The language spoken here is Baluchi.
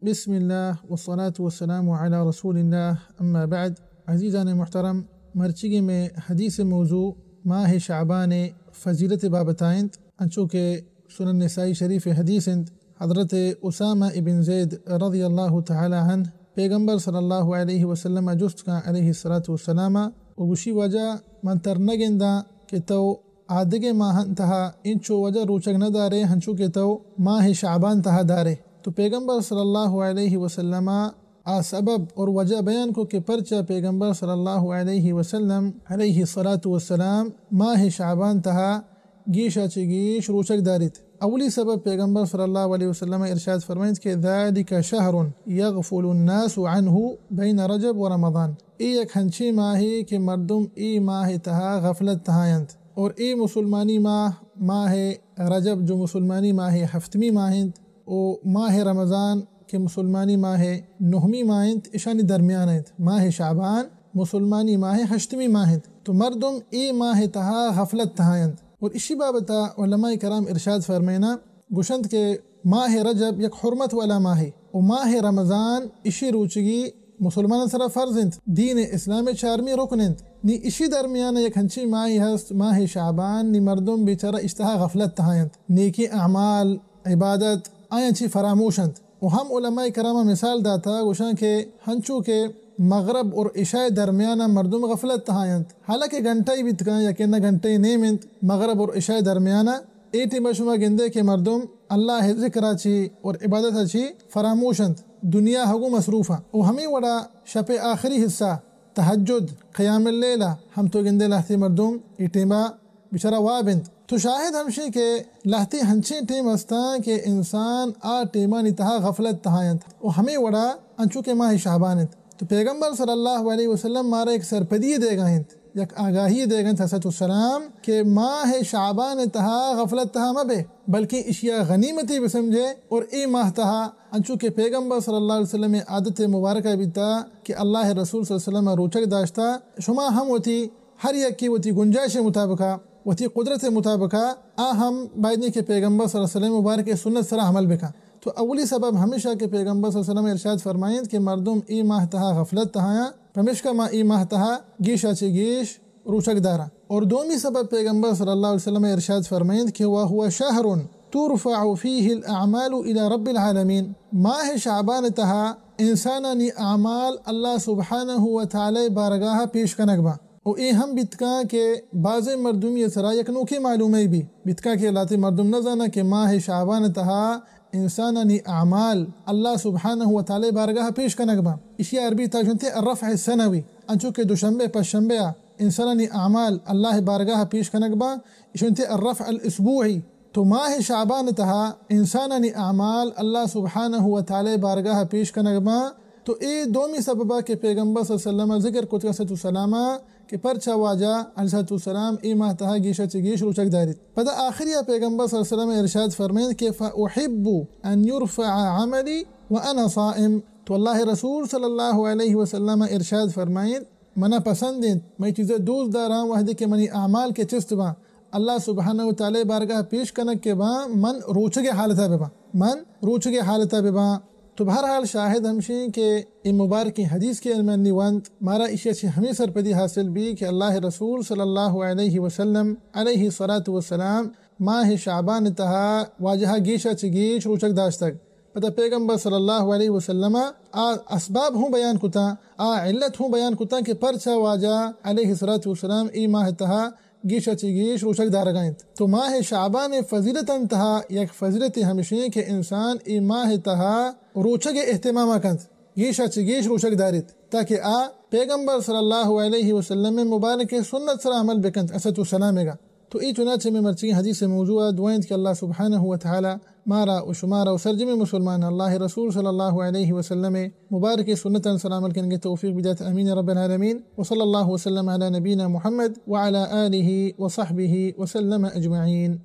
بسم اللہ والصلاة والسلام علی رسول اللہ، اما بعد۔ عزیزان محترم، مرچیگی میں حدیث موضوع ماہ شعبان فضیلت بابت آئنت، انچو کہ سنن نسائی شریف حدیث انت۔ حضرت اسامہ ابن زید رضی اللہ تعالی عنہ پیغمبر صلی اللہ علیہ وسلم جست کن علیہ الصلاة والسلام و گوشی، واجہ، من تر نگنداں کہ تو آدگہ ماہان تہا انچو وجہ روچگ نہ دارے، ہنچو کہ تو ماہ شعبان تہا دارے۔ تو پیغمبر صلی اللہ علیہ وسلم آ سبب اور وجہ بیان کو کہ پرچہ پیغمبر صلی اللہ علیہ وسلم علیہ الصلاة والسلام ماہ شعبان تہا گیشا چہ گیش روچگ داریت۔ اولی سبب پیغمبر صلی اللہ علیہ وسلم ارشاد فرمائیت کہ ذلك شهر يغفل الناس عنه بين رجب ورمضان۔ اے یک ہنچیں ماہے کہ مردم اے ماہ تہا غفلت تہا انت۔ اور اے مسلمانی ماہ، ماہ رجب جو مسلمانی ماہ ہفتمی ماہ انت، و ماہ رمضان کہ مسلمانی ماہ نہمی ماہ انت، اشانی درمیان انت۔ ماہ شعبان مسلمانی ماہ ہشتمی ماہ انت۔ تو مردم اے ماہ تہا غفلت تہا انت۔ اور اشی بابتا علماء کرام ارشاد فرمائنا، گوشنت کہ ماہ رجب یک حرمت والا ماہے و ماہ رمضان اشی روچگی مسلمانان سرا فرض انت، دین اسلام چارمی رکن انت۔ نی اشی درمیان یک ہنچی ماہی ہست، ماہ شعبان، نی مردم بیچارہ اشتہا غفلت تہا انت، نیکی اعمال، عبادت آیاں چی فراموش انت۔ و ہم علماء کرام مثال داتا، گوشاں کہ ہنچو کہ مغرب اور عشاء درمیان مردم غفلت تہا انت، حالانکہ گھنٹہ ہی بیت کن، یقینا گھنٹہ ہی نیم انت مغرب اور عشاء درمیان۔ اے ٹیمہ شما گندے کہ مردم اللہ ذکر چی اور عبادت چی فراموش انت، دنیا ہگو مصروف انت۔ و ہمیں وڑا شپ آخری حصہ، تہجد، قیام اللیل، ہم تو گندے لہتے مردم اے ٹیمہ بچارہ واب انت۔ تو شاہد ہمشی کہ لہتے ہنچیں ٹیم ہستاں کہ انسان آ ٹیمانی تہا غفلت تہا انت۔ و ہمیں وڑا انچو کہ ماہ شعبان انت۔ تو پیغمبر صلی اللہ علیہ وسلم مارا یک سرپدی دیگا انت، یک آگاہی دیگا انت، حضرت السلام، کہ ماہ شعبان تہا غفلت تہا مبے، بلکہ اشیا غنیمتی بسمجھے اور اے ماہ تہا انچو کہ پیغمبر صلی اللہ علیہ وسلم عادت مبارکہ بیتا کہ اللہ رسول صلی اللہ علیہ وسلم روچگ داشتا، شما ہم وتی ہر یکے وتی گنجائش مطابقا، وتی قدرت مطابقا، آ ہم بایدیں کہ پیغمبر صلی اللہ علیہ وسلم مبارک سنت سرا عمل بکن۔ تو اولی سبب ہمیشہ کہ پیغمبر صلی اللہ علیہ وسلم ارشاد فرمائیت کہ مردم اے ماہ تہا غفلت تہایاں، پمیشکا ما اے ماہ تہا گیشا چہ گیش روچگ داراں۔ اور دومی سبب پیغمبر صلی اللہ علیہ وسلم ارشاد فرمائیت کہ وهو شهر ترفع فيه الأعمال إلى رب العالمين، ماہ شعبان تہا انسانانی اعمال اللہ سبحانہ و تعالی بارگاہ پیش کنگ باں۔ و اے ہم بیتکاں کہ بازیں مردمی سرا یک نوکیں معلومے بی، بیتکاں کہ لہتے مردم نہ زاناں کہ ماہ شعبان تہا انسانانی اعمال اللہ سبحانہ و تعالی بارگاہ پیش کنگ باں۔ اشی عربی تہا گوشنتے الرفع السنوی، انچو کہ دوشنبے پنچ شنبے آ انسانانی اعمال اللہ بارگاہ پیش کنگ باں، اشی گوشنتے الرفع الاسبوعی۔ تو ماہ شعبان تہا انسانانی اعمال اللہ سبحانہ و تعالی بارگاہ پیش کنگ باں۔ تو اے دومی سببا کہ پیغمبر صلی اللہ علیہ وسلم ذکر کتگ صلی اللہ علیہ وسلم کہ پرچا واجہ علیہ الصلوۃ والسلام اے ماہ تہا گیشا چہ گیش روچگ داریت۔ پدا آخریا پیغمبر صلی اللہ علیہ وسلم ارشاد فرمائیت کہ فأحب أن يرفع عملي وأنا صائم۔ تو اللہ رسول صلی اللہ علیہ وسلم ارشاد فرمائیت، منا پسند انت، من اے چیزا دوست داراں، وہدے کہ منی اعمال کہ چست باں، اللہ سبحانہ و تعالی بارگاہ پیش کنگ کہ باں، من روچگے حالتا بباں، من روچگے حالتا بباں۔ تو بہرحال شاہد ہمشیں کہ اے مبارکیں حدیث کہ من نی ونت، مارا اشیا چہ ہمے سرپدی حاصل بی کہ اللہ رسول صلی اللہ علیہ وسلم علیہ الصلوۃ والسلام ماہ شعبان تہا واجہا گیشا چہ گیش روچگ داشتگ۔ پدا پیغمبر صلی اللہ علیہ وسلم آ اسباب ہوں بیان کتاں، آ علت ہوں بیان کتاں کہ پرچا واجہ علیہ الصلوۃ والسلام اے ماہ تہا گیشا چہ گیش روچگ دارگا انت۔ تو ماہ شعبان فضیلتاں تہا یک فضیلت ہمشیں کہ انسان اے ماہ تہا روچگ اہتمام کنت، گیشا چہ گیش روچگ داریت، تاکہ آ پیغمبر صلی اللہ علیہ وسلم مبارک سنت سرا عمل بکنت، علیہ الصلوۃ والسلام گا۔ تو اے چنانچہ میں مرچی حدیث موضوع دعا انت کہ اللہ سبحانہ و تعالی مارا و شمارا و سرجمیں مسلمان اللہ رسول صلی اللہ علیہ وسلم مبارک سنتاں سرا عمل کنگے توفیق بدات، آمین رب العالمین۔ وصلی اللہ وسلم علی نبینا محمد وعلی آلہ وصحبہ وسلم اجمعین۔